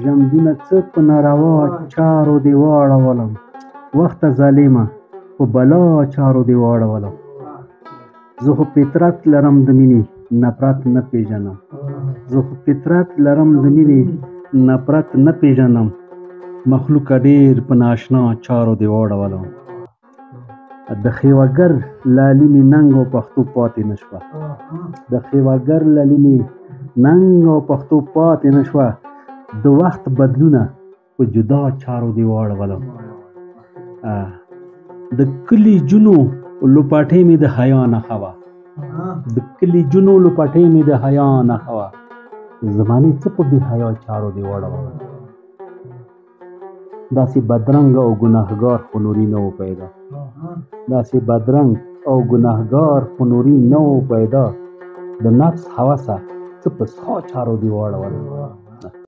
ژوندونه څه په ناروا چارو دې واړولم، وخته ظالمه په بلا چارو دې واړولم. زه خو فطرت لرم د مینې، نفرت نه پېژنم. زه خو فطرت لرم د مینې، نفرت نه پېژنم. مخلوقه ډېر په نااشنا چارو دې واړولم. د خیوګر لالي مې ننګ او پښتو پاتې نه شوه. د خیوګر لالي مې ننګ او پښتو پاتې نه شوه. د وخت بدلونه په جدا چارو دې واړولم. د کلي جونو لوپټې مې د حیا نښه وه. د کلي جونو لوپټې مې د حیا نښه وه. زمانې څه په بې حیا چارو دې واړولم. داسې بدرنګ او ګناهګار خو نوري نه و پیدا. داسې بدرنګ او ګناهګار خو نوري نه و پیدا. د نفس هوسه څه په سا چارو دې واړولم.